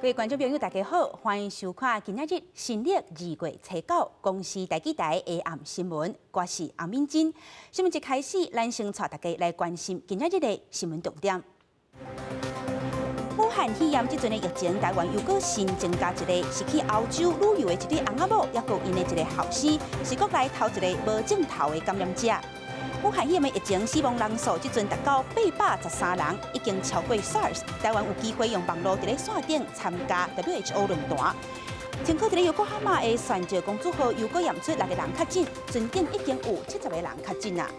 各位觀眾朋友，大家好，歡迎收看今仔日新曆2月初9公視台語台下暗新聞，我是洪敏珍。新聞一開始，咱先帶大家來關心今仔日的新聞重點。武漢肺炎這陣的疫情，台灣又閣新增加一個是去歐洲旅遊的一對翁仔某，抑閣𪜶的一个後生，是國內頭一个無症頭的感染者。武漢肺炎的疫情死亡人數這陣達到813人，已經超過 SARS。台灣有機會用網路佇咧線頂參加 WHO 論壇。停靠佇咧尤哥哈馬的船隻公主號又閣驗出六個人確診，船頂已經有70個人確診啦。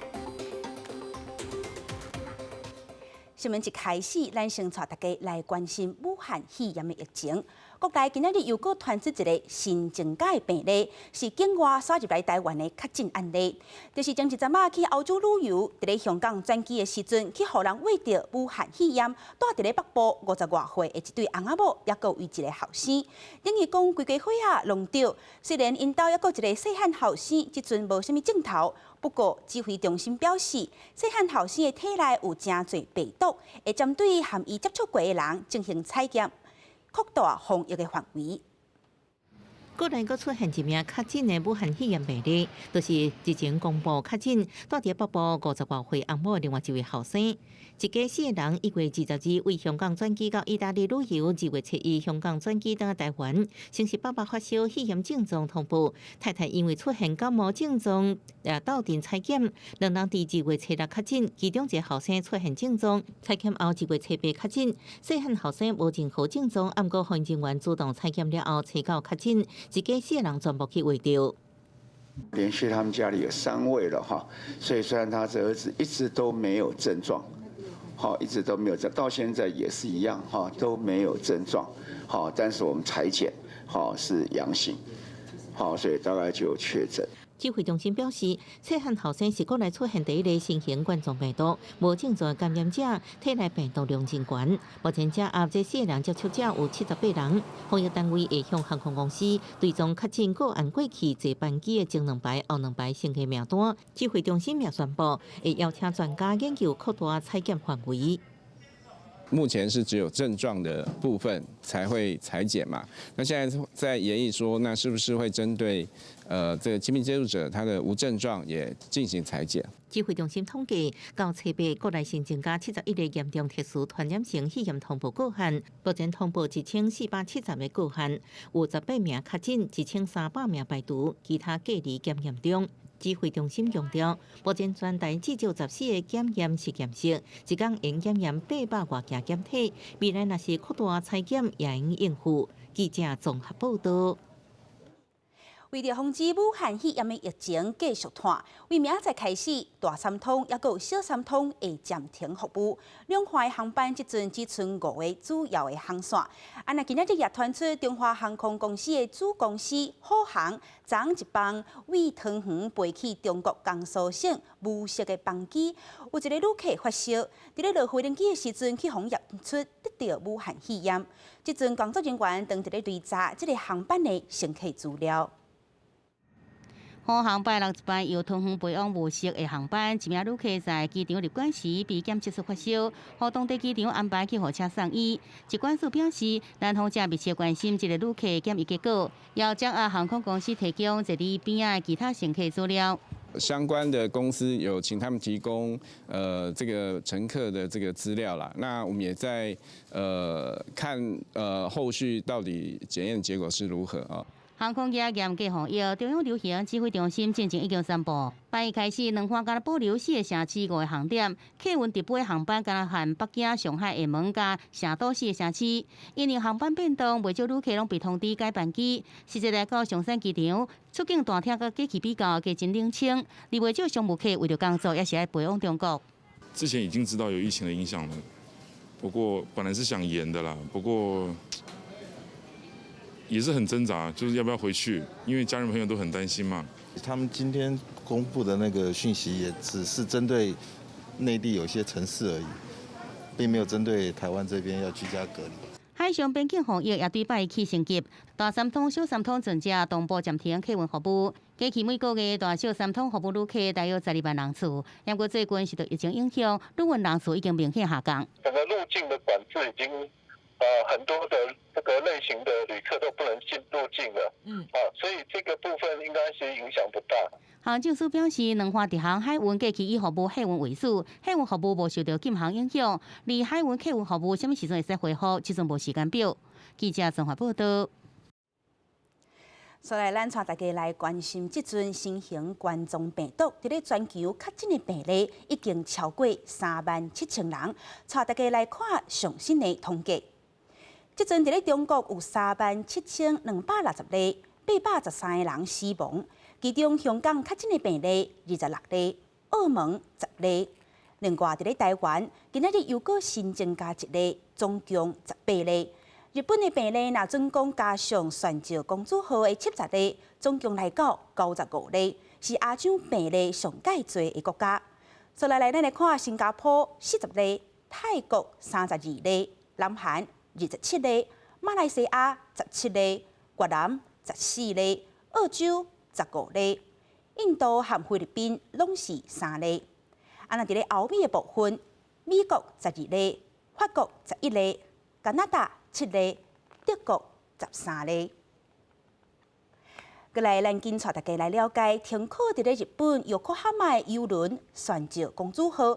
新聞一開始，咱先帶大家來關心武漢肺炎的疫情。國內今仔日又閣傳出一个新增加的病例，是境外徙入來台灣的確診案例。就是前一陣仔去歐洲旅遊，佇咧香港轉機的時陣，去予人穢著武漢肺炎，蹛佇咧北部50外歲的一對翁仔某，抑閣有一个後生。等於講規家伙仔攏著。雖然𪜶兜抑閣一个細漢後生，這陣無啥物症頭，不過指揮中心表示，細漢後生的體內有誠濟病毒，會針對和伊接觸過的人進行採檢，擴大防疫的範圍。國內閣出現一名確診的武漢肺炎病例，就是日前公布確診，蹛佇北部50外歲翁某另外一位後生。一家四个人1月22為香港轉機到意大利旅遊，2月初一香港轉機轉來台灣，先是爸爸發燒肺炎症狀通報，太太因為出現感冒症狀也鬥陣採檢，兩人佇2月初六確診，其中一个後生出現症狀，採檢後2月初八確診，細漢後生無任何症狀，毋過防疫人員主動採檢了後，初九確診，一家四个人全部去穢著。連續他們家裡有三位了哈，所以雖然他這兒子一直都沒有症狀，好，一直都沒有症，到現在也是一樣哈，都沒有症狀，好，但是我們採檢，好是陽性，好，所以大概就確診。指揮中心表示，細漢後生是國內出現第一个新型冠狀病毒無症狀感染者，體內病毒量真懸。目前掌握這四个人接觸者有78人，防疫單位會向航空公司追蹤確診個案過去坐班機的前兩排、後兩排乘客名單。指揮中心也宣布，會邀請專家研究擴大採檢範圍。目前是只有症狀的部分才會採檢嘛？那現在在研議說，那是不是會針對這個親密接觸者他的無症狀也進行採檢？指揮中心統計，到初八國內新增加71个嚴重特殊傳染性肺炎通報個案，目前通報1470个個案，有18名確診，1300名排除，其他隔離檢驗中。指揮中心強調，目前全台至少14個檢驗實驗室，一工會檢驗800外件檢體。未來若是擴大採檢，也會應付。記者綜合報道。為著防止武漢肺炎的疫情繼續湠，為明仔載開始，大三通抑閣有小三通會暫停服務，兩岸的航班這陣只賰五个主要的航線。啊，若今仔日也傳出中華航空公司的子公司虎航，昨昏一班為桃園飛去中國江蘇省無錫的班機，有一个旅客發燒，佇咧落飛行機的時陣去予驗出得著武漢肺炎。這陣工作人員正佇咧追查這个航班的乘客資料。虎航拜六一班由桃園飛往無錫的航班，一名旅客在機場入關時被檢測出發燒，予當地機場安排救護車送醫。疾管署表示，南方正密切關心這个旅客檢疫結果，要掌握航空公司提供坐佇邊仔的其他乘客資料。相關的公司有請他們提供這個乘客的這個資料啦。那我們也在看後續到底檢驗結果是如何啊。航空業嚴格防疫，中央流行指揮中心進前已經宣布，拜一開始兩岸干焦保留四个城市五个航點，客運直飛航班干焦限北京、上海、廈門佮成都四个城市。因為航班變動，袂少旅客攏被通知改班機。實際來到松山機場，出境大廳佮過去比較，加真冷清。而袂少商務客為著工作，也是愛飛往中國。之前已經知道有疫情的影響了，不過本來是想延的啦，不過也是很掙扎，就是要不要回去，因為家人朋友都很擔心嘛。他們今天公布的那個訊息也只是針對內地有些城市而已，並沒有針對台灣這邊要居家隔離。海上邊境防疫也對拜一起升級，大三通、小三通全線同步暫停客運服務。過去每個月大小三通服務旅客大約12萬人次，不過最近受到疫情影響，旅運人次已經明顯下降。整個入境的管制已經很多的這個類型的旅客都不能進入境了。所以這個部分應該是影響不大。航政署表示，兩岸直航海運過去以服務客運為主，客運服務無受到禁航影響。而海運客運服務啥物時陣會使恢復，這陣無時間表。記者綜合報道。所以，咱帶大家來關心，這陣新型冠狀病毒佇咧全球確診的病例已經超過37,000人。帶大家來看上新的統計，這陣佇咧中國有37,260例，813個人死亡。其中香港確診的病例26例，澳門10例。另外，佇咧台灣，今仔日又閣新增加一例，總共18例。日本的病例若準講加上船石公主號的70例，總共來到95例，是亞洲病例上蓋濟的國家。接落來，咱來看新加坡40例，泰國32例，南韓27例，馬來西亞17例，越南14例，澳洲15例，印度和菲律賓攏是3例。啊，若佇咧歐美的部分，美國12例，法國11例，加拿大7例，德國13例。過來，咱緊帶大家來了解，停靠佇咧日本玉科哈馬的郵輪船石公主號，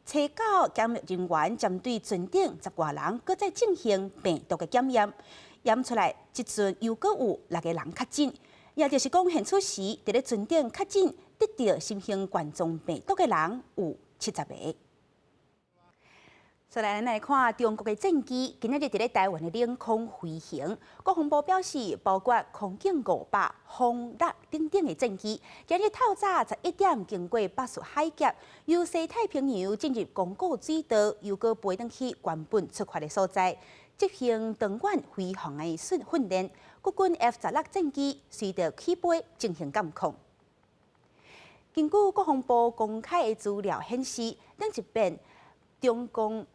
初九檢疫人員針對船頂10外人，閣再進行病毒的檢驗，驗出來，這陣又閣有六個人確診，也就是講，現此時佇咧船頂確診得著新型冠狀病毒的人有70個。再來，咱來看中國的戰機今仔日佇咧台灣的領空飛行。國防部表示，包括空警500、轟6等等的戰機，今日透早11點經過巴士海峽，由西太平洋進入宮古水道，又閣飛轉去原本出發的所在，執行長遠飛航的訓訓練。國軍 F-16戰機隨著起飛進行監控。根據國防部公開的資料顯示，頂一遍中國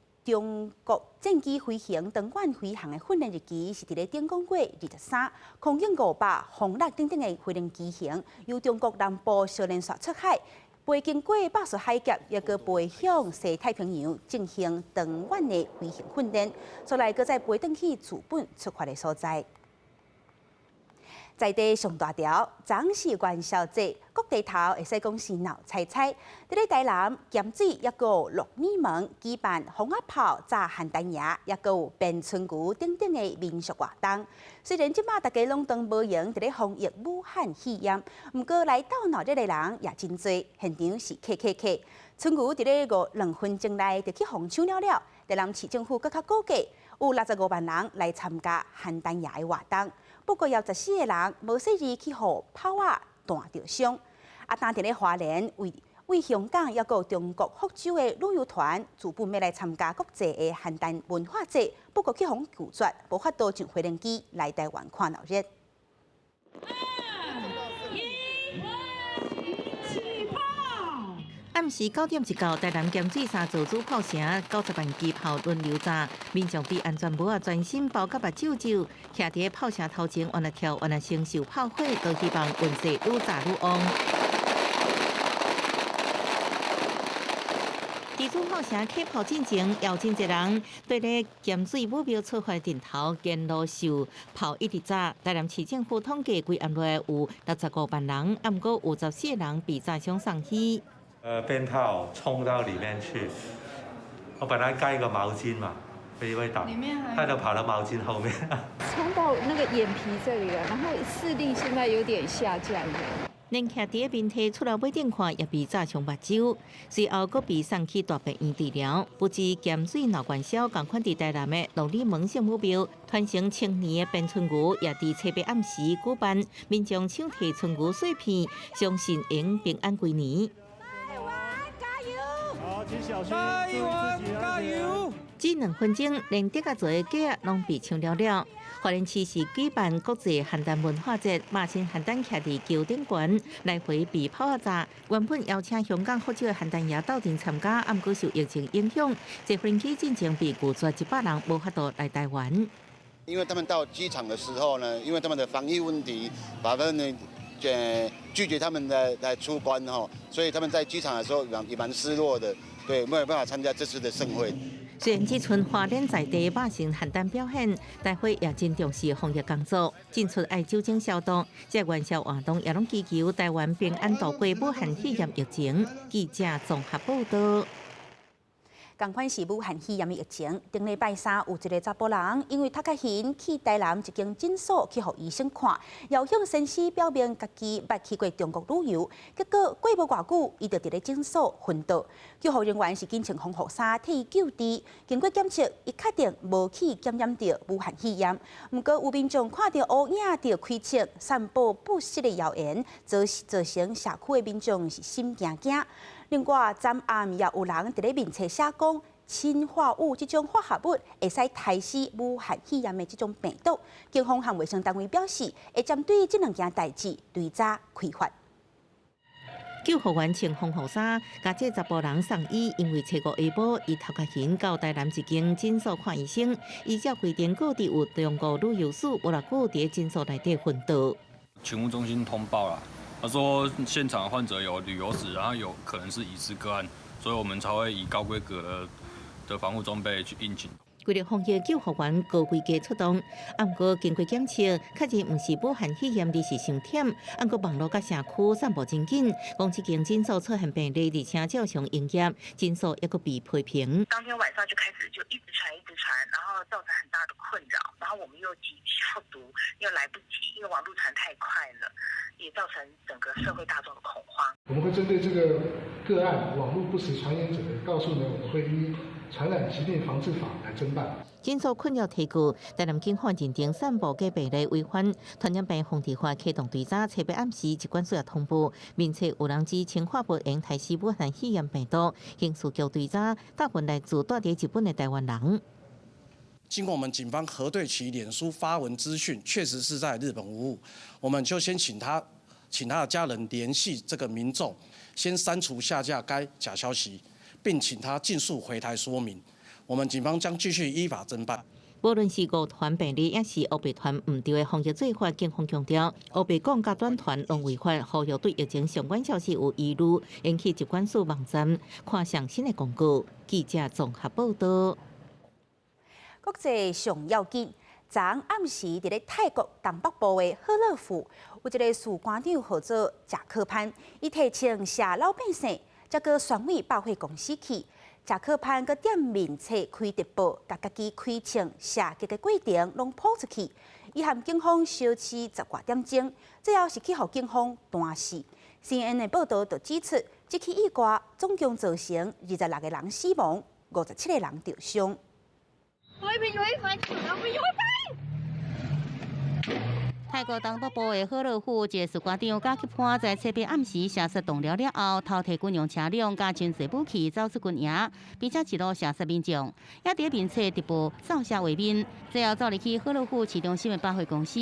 戰機飛行長遠飛航的訓練日期是佇咧頂個月23，空警500、轟6等等的飛行機型，由中國南部小連線出海，飛經過巴士海峽，抑閣飛向西太平洋進行長遠的飛行訓練，煞來閣再飛轉去自本出發的所在。在地上大條，昨是元宵節，各地頭會使講是鬧彩彩。佇咧台南鹹水，抑閣有鹿耳門舉辦風仔炮、炸番禴爺，抑閣有鞭春牛等等的民俗活動。雖然這馬大家攏當無閒佇咧防疫武漢肺炎，毋過來鬥鬧熱的人也真濟，現場是客客客。春牛佇咧五2分鐘內就去予搶了了，台南市政府閣較估計有65萬人來參加番禴爺的活動。不過，有14個人無細膩去予炮仔彈著傷。啊，當佇咧花蓮為為香港抑閣有中國福州的旅遊團，自本欲來參加國際的番禴文化節，不過去予拒絕，無法度上飛行機來台灣看鬧熱。二、一，起炮！暗時9點一到，台南鹹水三座主炮城90萬支炮輪流炸，民眾對安全帽仔全身包甲目睭罩，徛佇炮城頭前，按那跳，按那承受炮火，都希望運勢愈炸愈旺。佇主炮城起炮進前，有真濟人對咧鹹水武廟出發陣頭，沿路受炮一直炸。台南市政府統計，規暗內有65萬人，毋過有14個人被炸傷送醫。鞭炮衝到裡面去，我本來蓋一個毛巾嘛，會會擋，他就跑到毛巾後面。衝到那個眼皮這裡了，然後視力現在有點下降。連徛佇面梯出來尾頂看，也被炸傷目睭，隨後閣被送去大病院治療。不止鹹水鬧元宵，仝款佇台南的鹿耳門聖母廟，傳承千年的鞭春牛也佇初八暗時舉辦，民眾搶提春牛碎片，相信會平安歸年。台灣加油！好，請小心，台灣加油！這2分鐘，連竹仔做的雞仔攏被搶了了。花蓮市是舉辦國際番禴文化節，馬新番禴徛佇橋頂懸，來回被炮仔炸。原本邀請香港、福州的番禴爺鬥陣參加，毋過受疫情影響，坐飛機進前被拒絕100人無法度來台灣。因為他們到機場的時候呢，因為他們的防疫問題，把他們拒絕他們來出關吼，所以他們在機場的時候也蠻失落的，對，沒有辦法參加這次的盛會。雖然這陣花蓮在地百姓邯單表現，大會也真重視防疫工作，進出愛酒精消毒。這元宵活動也攏祈求台灣平安度過武漢肺炎疫情。記者綜合報道。仝款是武漢肺炎的疫情，頂禮拜三有一个查埔人，因為頭殼痕去台南一間診所去予醫生看，遙向先生表明家己捌去過中國旅遊，結果過無偌久，伊就佇咧診所昏倒。救護人員是緊穿防護衫替伊救治，經過檢測，伊確定無去感染著武漢肺炎。毋過有民眾看著烏影就開槍散布不實的謠言，造成社區的民眾是心驚驚。另外，昨暗也有人佇咧面冊寫講，氰化物這種化合物會使刣死武漢肺炎的這種病毒。警方和衛生單位表示，會針對這兩件代誌追查開罰。救護員穿防護衫，共這查埔人送醫，因為初五下晡，伊頭殼痕到台南一間診所看醫生，依照規定，各地有中國旅遊史，無偌久佇診所內底昏倒。勤務中心通報啦。他說現場患者有旅遊史，然後有可能是疑似個案，所以我們才會以高規格的防護裝備去應勤。為了防疫救護員高規格出動，毋過經過檢測，確認毋是武漢肺炎，而是傷忝。毋過網路佮社區散布真緊，講這間診所出現病例，而且照常營業，診所猶閣被批評。當天晚上就開始就一直傳一直傳，然後造成很大的困擾，然後我們又急消毒，又來不及，因為網路傳太快了，也造成整個社會大眾的恐慌。我們會針對這個個案，網路不實傳言者的告訴呢，我們會依傳染疾病防治法來偵辦。診所困擾提告，台南警方認定散布假病例違反傳染病防治法，啟動追查。初八暗時，疾管署也通報，面冊有人指氰化物會刣死武漢肺炎病毒，刑事局追查，大部分來自蹛佇日本的台灣人。經過我們警方核對其臉書發文資訊，確實是在日本無誤，我們就先請他，請他的家人聯繫這個民眾，先刪除下架該假消息，並請他盡速回台說明。我們警方將繼續依法偵辦。無論是誤傳病例，抑是烏白傳毋對的防疫做法，警方強調，烏白講佮轉傳攏違法，呼籲對疫情相關消息有疑慮，應去疾管署網站看上新的公告。記者綜合報道。國際上要緊，昨暗時佇咧泰國東北部的呵樂府，有一个士官長號做賈克潘，伊提槍射老百姓，才閣損毀百貨公司去。賈克潘閣踮面冊開直播，共家己開槍射擊的過程攏 po 出去。伊和警方相持十外點鐘，最後是去予警方彈死。CNN 的報導就指出，這起意外總共造成26個人死亡，57個人著傷。泰國東北部的呵樂府，一个士官長賈克潘在初八暗時射殺同僚了後，偷提軍用車輛佮真濟武器走出軍營，並且一路射殺民眾，也佇面冊直播掃射畫面，最後走入去呵樂府市中心的百貨公司，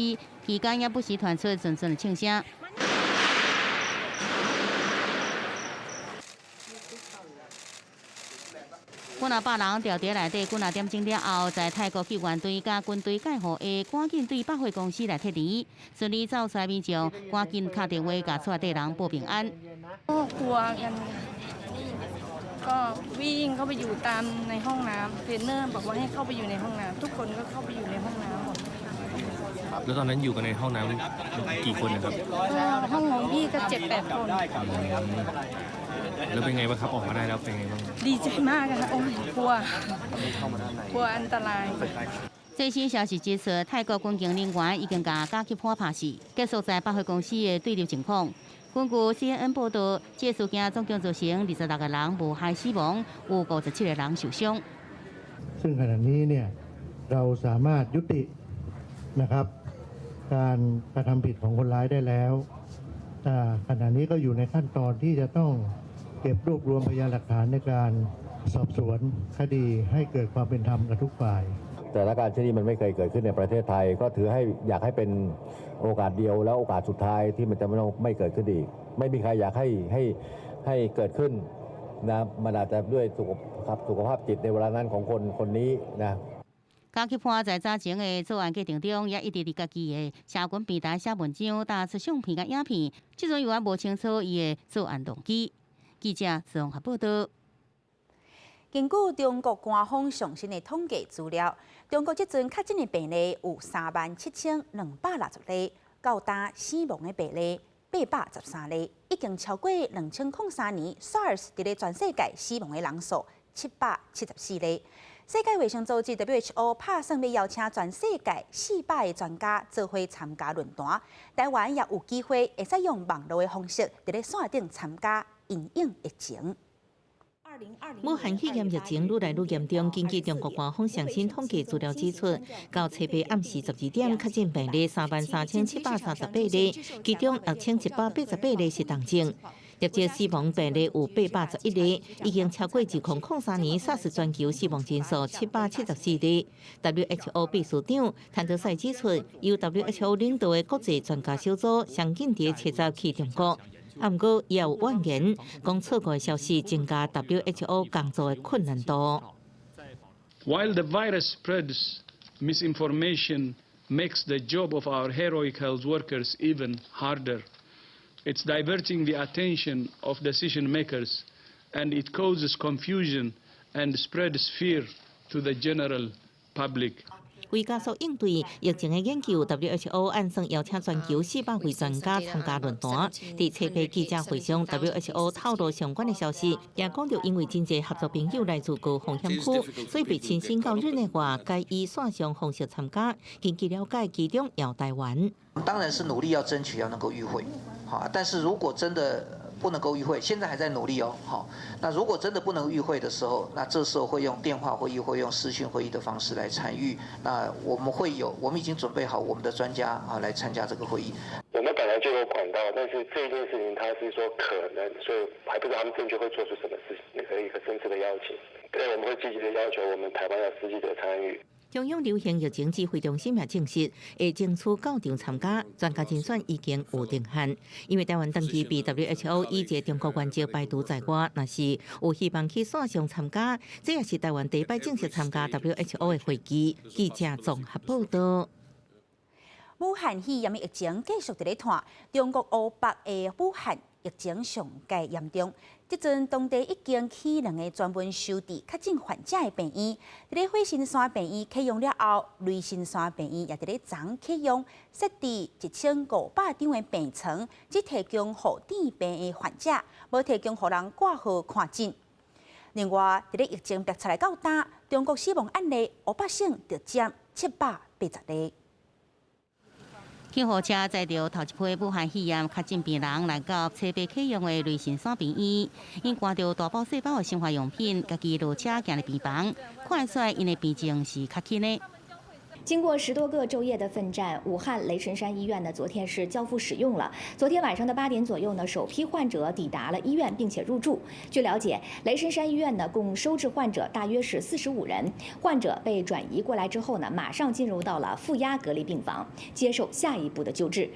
期間也不時傳出陣陣的槍聲。幾若百人牢佇內底，幾若點鐘了後，在泰國救援隊佮軍隊蓋護下，趕緊對百貨公司來撤離，順利走出來民眾，趕緊敲電話共厝內底人報平安。กลัวกันก็วิ่งเข้าไปอยู่ตามในห้องน้ำเทรนเนอร์บอกว่าให้เข้าไปอยู่ในห้องน้ำทุกคนก็เข้าไปอยู่ในห้องน้ำหมดแล้วตอนนั้นอยู่กันในห้องน้ำกี่คนนะครับห้องของพี่ก็7-8คนแล้วเป็นไงบ้างครับออกมาได้แล้วเป็นไงบ้างดีใจมากค่ะโอ้ยกลัวกลัวอันตราย最新消息指出，泰國軍警人員已經共賈克潘拍死，結束在百貨公司的對立情況。根據 CNN 報導，這事件總共造成26個人無害死亡，有57個人受傷。ซึ่งขณะนี้เนี่ยเราสามารถยุตินะครับการกระทำผิดของคนร้ายได้แล้วขณะนี้ก็อยู่ในขั้นตอนที่จะต้องเก็บรวบรวมพยานหลักฐานในการสอบสวนคดีให้เกิดความเป็นธรรมกับทุกฝ่ายแต่ละการเช่นนี้มันไม่เคยเกิดขึ้นในประเทศไทยก็ถือให้อยากให้เป็นโอกาสเดียวและโอกาสสุดท้ายที่มันจะไม่เกิดขึ้นอีกไม่มีใครอยากให้เกิดขึ้นนะมันอาจจะด้วยสุขภาพจิตในเวลานั้นของคนคนนี้นะ賈克潘在早前的作案過程中，也一直佇家己的社群平台寫文章、打出相片佮影片，這陣猶猶無清楚伊的作案動機。記者綜合報導。根據中國官方上新的統計資料，中國這陣確診的病例有37,260例，到今死亡的病例813例，已經超過2003年 SARS 佇咧全世界死亡的人數774例。世界衛生組織 WHO 拍算欲邀請全世界400個專家做伙參加論壇，台灣也有機會會使用網路的方式，佇咧線頂參加因應疫情。武漢肺炎疫情愈來愈嚴重，根據中國官方上新統計資料指出，到初八暗時12點，確診病例33,738例，其中6188例是重症，累計死亡病例有811例，已經超過2003年 SARS 全球死亡人數774例。WHO 秘書長譚德塞指出，由 WHO 領導的國際專家小組上緊佇七十去中國。啊，毋過也有怨言，講錯誤的消息增加 WHO 工作的困難度。 While the virus spreads, misinformation makes the job of our heroic health workers even harder. It's diverting the attention of decision makers, and it causes confusion and spreads fear to the general public. 為加速應對疫情的研究，WHO 按算邀請全球400位專家參加論壇。佇初八記者會上，WHO 透露相關的消息，也講著因為真濟合作朋友來自高風險區，所以欲親身到日內瓦，改以線上方式參加。根據了解，其中有台灣。當然是努力要爭取要能夠與會，好，但是如果真的不能夠與會，現在還在努力哦，好，那如果真的不能與會的時候，那這時候會用電話會議，會用視訊會議的方式來參與。那我們會有，我們已經準備好我們的專家啊來參加這個會議。我們本來就有管道，但是這件事情他是說可能，所以還不知道他們正確會做出什麼事，那個一個正式的邀請。對，我們會積極的要求我們台灣要實際的參與。中央流行疫情指揮中心也證實，會爭取到場參加，專家人選已經有定案。因為台灣長期被 WHO 以及中國原則排除在外，若是有希望去線上參加，這也是台灣第一擺正式參加 WHO 的會議。記者綜合報道。武漢肺炎疫情繼續佇咧湠，中國湖北的武漢疫情上蓋嚴重。這陣當地已經起兩個專門收治確診患者的病院，佇咧火神山病院啟用了後，雷神山病院也佇咧昨啟用，設置1500張的病床，只提供予治病的患者，無提供予人掛號看診。另外，佇咧疫情爆出來到今，中國死亡案例湖北省就佔780例。救護車載著頭一批武漢肺炎確診病人來到初八啟用的雷神山病院，𪜶攜著大包細包的生活用品，家己落車行入病房，看得出來𪜶的病情是較輕的。經過10多個晝夜的奮戰，武漢雷神山醫院呢，昨天是交付使用了。昨天晚上的8點左右呢，首批患者抵達了醫院，並且入住。據了解，雷神山醫院呢，共收治患者大約是45人。患者被轉移過來之後呢，馬上進入到了負壓隔離病房，接受下一步的救治。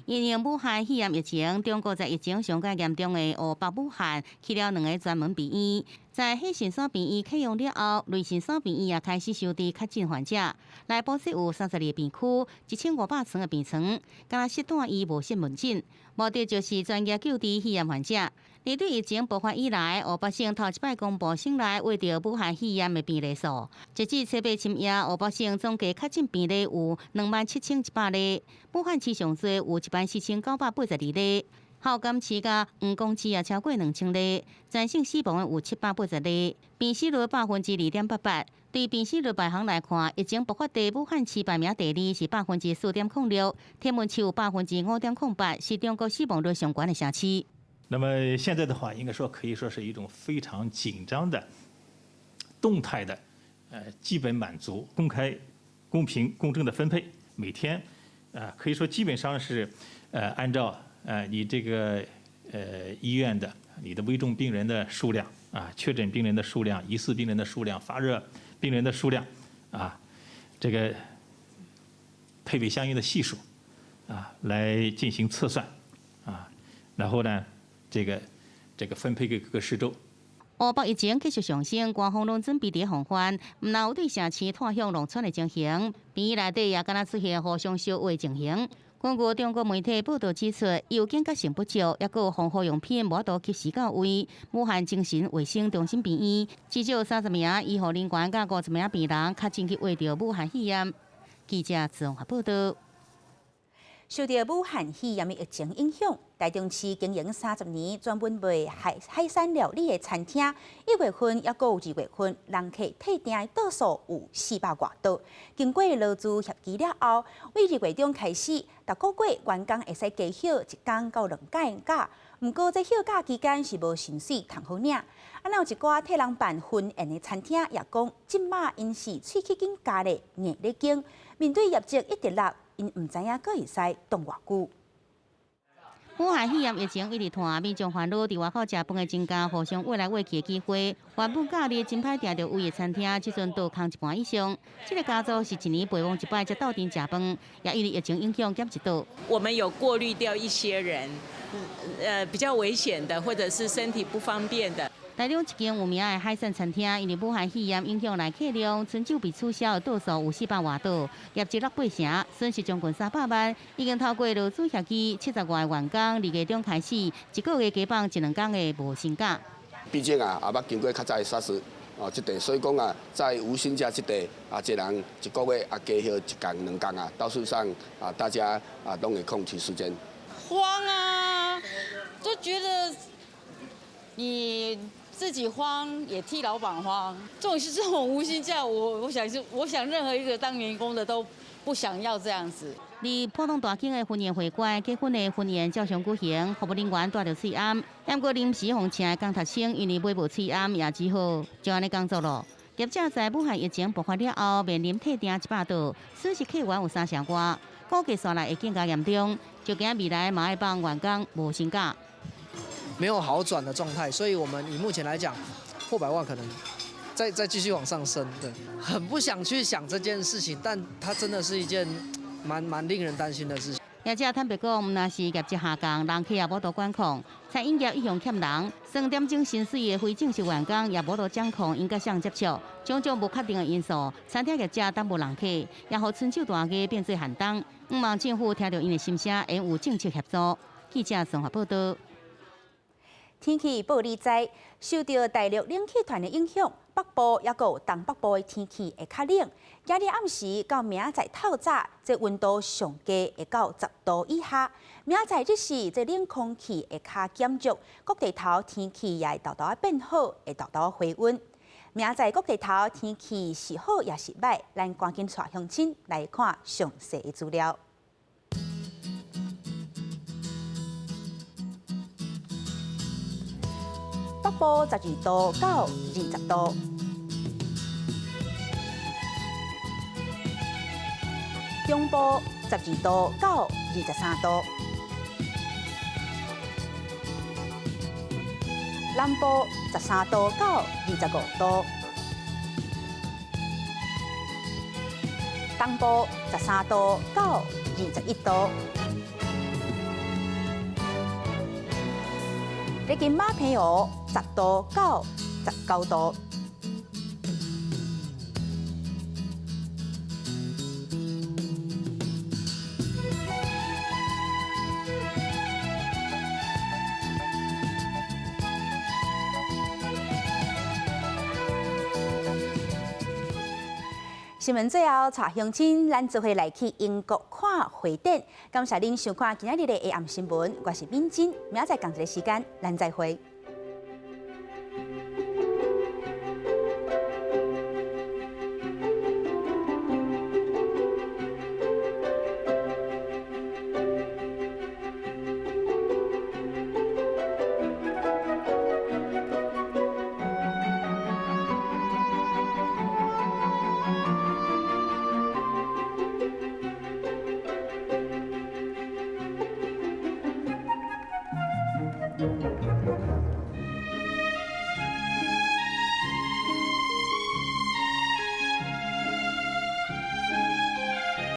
因應武漢肺炎疫情，中國在疫情上蓋嚴重的湖北武漢起了兩个專門病院。在火神山病院啟用了後，雷神山病院也開始收治確診患者。內部設有32個病區，1500床的病床，敢若設住院無設門診，目的就是專業救治肺炎患者。而對疫情爆發以來，湖北省頭一擺公布省內秽著武漢肺炎的病例數。截至初八深夜，湖北省總計確診病例有27,100例，武漢市上濟有14,982例，孝感市佮黃岡市也超過2000例，全省死亡的有780例，病死率2.88%。對病死率排行來看，疫情爆發地武漢市排名第二，是4.06%；天門市有5.08%，是中國死亡率上懸的城市。那麼現在的話，應該說可以說是一種非常緊張的、動態的，基本滿足公開、公平、公正的分配。每天，可以說基本上是，按照你這個醫院的你的危重病人的數量啊，確診病人的數量、疑似病人的數量、發熱病人的數量，啊，這個配備相應的係數，啊，來進行測算，啊，然後呢，這個分配給各個市州。湖北疫情繼續上升，官方攏準備佇防範，毋但有對城市拖向農村的情形，病院內底也敢若出現互相相話情形。根據中國媒體報道指出，有警覺性不足，抑閣防護用品無法度及時到位。武漢精神衛生中心病院至少30名醫護人員佮50名病人確診去罹著武漢肺炎。記者綜合報道。受著武漢肺炎的疫情影響，台中市經營30年專門賣海產料理的餐廳，1月份抑閣有2月份，人客退訂的桌數有400外桌。經過勞資協議了後，對2月中開始，逐個月員工會使加休一工到兩工假。毋過這休假期間是無薪水通好領。啊，若有一寡替人辦婚宴的餐廳也講，這馬𪜶是喙齒緊咬咧，硬咧經，面對業績一直落。𪜶毋知影閣會使擋偌久。武漢肺炎疫情一直拖，民眾煩惱佇外口食飯的增加，互相挖來挖去的機會。原本假日真歹訂著位的餐廳，這陣倒空一半以上。這個家族是一年陪王一擺才鬥陣食飯，也因為疫情影響減一桌。我們有過濾掉一些人，比較危險的，或者是身體不方便的。台中一間有名的海產餐廳，因為武漢肺炎影響來客量，春酒被取消的桌數有400外桌，業績落8成，損失將近300萬。已經透過勞資協議，70外個員工2月中開始，一個月加放一兩工的無薪假。畢竟啊，也捌經過較早的 SARS 哦，這塊，所以講啊，在無薪假這塊啊，一人一個月啊加休一工兩工啊，到事實上啊，大家啊攏會空餘時間。慌啊，就覺得你自己慌，也替老闆慌。這種是這種無薪假，我想是我想任何一個當員工的都不想要這樣子。佇浦東大興的婚宴會館，結婚的婚宴照常舉行，服務人員戴著喙罨，毋過臨時予請的工讀生因為買無喙罨，也只好就按呢工作囉。業者在武漢疫情爆發了後，面臨退訂100桌，損失客源有3成外，估計紲來會更加嚴重，就驚未來嘛愛放員工無薪假。沒有好轉的狀態，所以我們以目前來講，破百萬可能再繼續往上升。對，很不想去想這件事情，但它真的是一件蠻令人擔心的事情。業者坦白講，毋但是業績下降，人客也無法度管控，餐飲業一向欠人，算點鐘薪水的非正式員工也無法度掌控，𪜶佮誰接觸，種種無確定的因素，餐廳業者等無人客，也予春酒大家變做寒冬。向望政府聽著𪜶的心聲，會有政策協助。記者綜合報道。天氣報你知，受著大陸冷氣團的影響，北部抑閣有東北部的天氣會較冷。今日暗時到明仔載透早，這溫度上低會到10度以下。明仔載日時，這冷空氣會較減弱，各地頭天氣也會沓沓仔變好，會沓沓回溫。明仔載各地頭天氣是好抑是䆀，咱趕緊帶鄉親來看詳細的資料。北部12度到20度，中部12度到23度，南部13度到25度，東部13度到21度。咧金馬澎湖10度到19度。新聞最後，帶鄉親，咱做伙來去英國看花展。感謝恁收看今仔日的下暗新聞，我是敏珍，明仔載仝一个時間，咱再會。